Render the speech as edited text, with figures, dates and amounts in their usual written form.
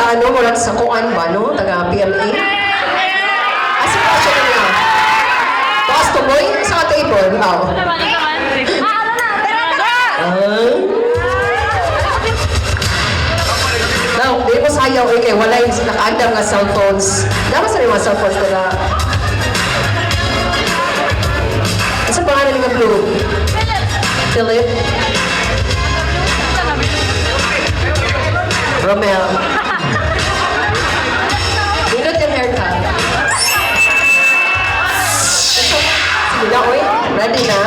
sa ano, murag sa kuan ba, no? Taga PMA. Ah, si Pasha na nga. Taas to, boy. Sa table. Oh. Ah. Now, di mo sayaw eh, kay walay nakaandam nga cellphones. Dapat sa mga cellphones nila. Ano pangalan nga blue? Philip? Romel. Nindot yung haircut. Sige na, oy. Ready na?